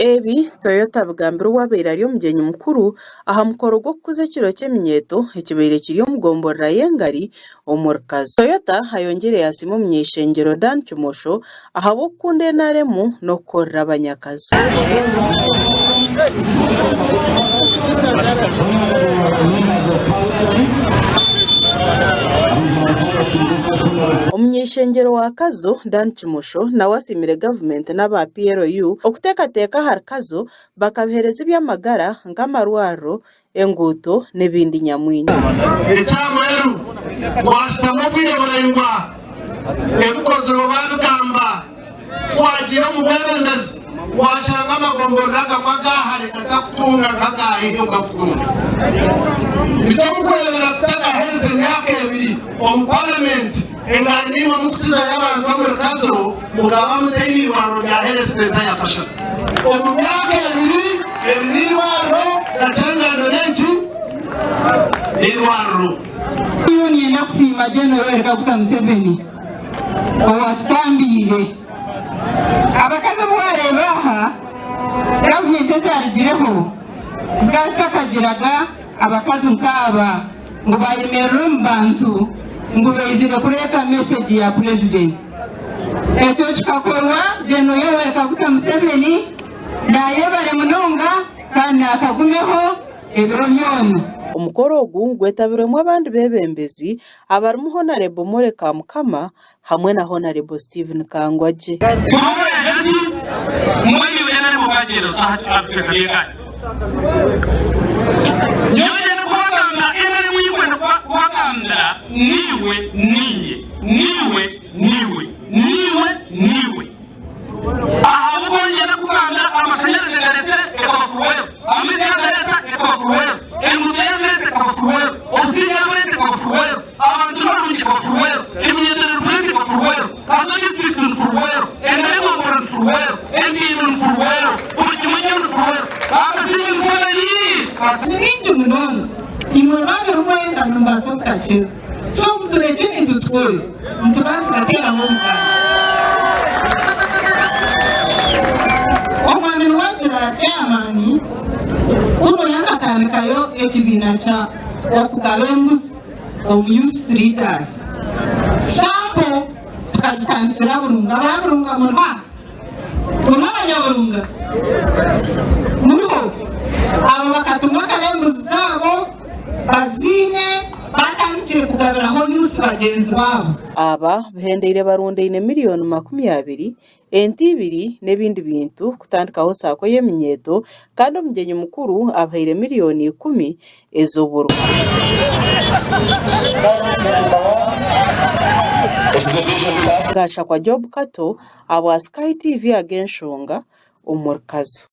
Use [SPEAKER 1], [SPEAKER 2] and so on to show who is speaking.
[SPEAKER 1] Ebi Toyota abigambire obu abaire ari omugyenyi mukuru aha mukoro gw'okukuza ekiro ky'eminyeeto ekibaire kiri omu gomborora y'Engari omuri Kazo. Toyota ayongyire yaasiima omuny'eishengyero Dan Kimosho ahabw'okukunda NRM n'okukorera abanyakazo. Omuny'eishengyero wa Kazo, Dan Kimosho nawe asiimire gavumenti n'aba PLU okuteekateeka ahari Kazo bakabiheereza eby'amagara nk'amarwariro, enguuto n'ebindi nyamwingi.
[SPEAKER 2] Ekyamuheru, twashutama obwire buraingwa, ebikozirwe baabigamba, twagiire omu bwebembezi twashanga amagomborora agamwe aga hare gatakutunga nk'aga haihi oku gakutunga. Nikyo mukureebera tutakaheerize emyaka ebiri omu paramenti, engari naimwe mukukizayo abantu omuri Kazo mukaba mutaine eirwariro rya Health Centre ya Kashaka. Omu myaka ebiri, eri n'eirwariro na Kyangando n'enki? N'eirwariro.
[SPEAKER 3] Nyowe niinyenda kusiima Gen Yoweri Kaguta Museveni owatutambiire abakazi abu wareeba aha gavumenti ezarugireho zikaba zitakagiraga abakazi nkaaba ngu bayemerera omu bantu ngu baizire kureeta mesegi ya purezidenti. Ekyo kikakorwa Gen Yoweri Kaguta Museveni nayebare munonga kandi nakagumeho ebiro byona.
[SPEAKER 1] Omukoro ogu gwetabirwemu abandi beebembezi abarimu Honarebo Molly Kamukama hamwe na Honarebo Stephen Kangwagye.
[SPEAKER 4] Ahabw'okuba kugambira amashanyarazi gareetsire ekaba furuweero, amaizi yagareeta ekaba furuweero, enguuto yazireeta ekaba furuweero, obusingye yabureeta ekaba furuweero, abantu nibarungi ekaba furuweero, eminyeeto nerikureeta ekaba furuweero, Kazo disiturikiti ni furuweero, engaro egomborora ni furuweero, entindo ni furuweero, buri kimwe kyona ni furuweero. Akasinge Museveni!
[SPEAKER 3] Ni bingi munonga, imwe babiri mwenka nimubaasa obutakiheza. So muturekye nitwe tukore, nituba nitubateeraho omugabe. Omwami niwe agira chairman, kunuya nkatandikayo ekibiina kya okugaba embuzi omu youth leaders. Sample tukagitandikira Burunga, aba Burunga muriho aha? Muriho abanyaburunga? Muriho? Abo bakatunga kare embuzi zaabo. Baziine baatandikire
[SPEAKER 1] kugabiraho youth bagyenzi baabo. Aba bihendeire barundaine miriyoni 20, ente ibiri n'ebindi bintu kutandikaho saako y'eminyeeto kandi omugyenyi mukuru abahaire miriyoni ikumi ez'oburo. Gashakwa Job Kato ahabwa Sky TV Ag'enshonga omuri Kazo.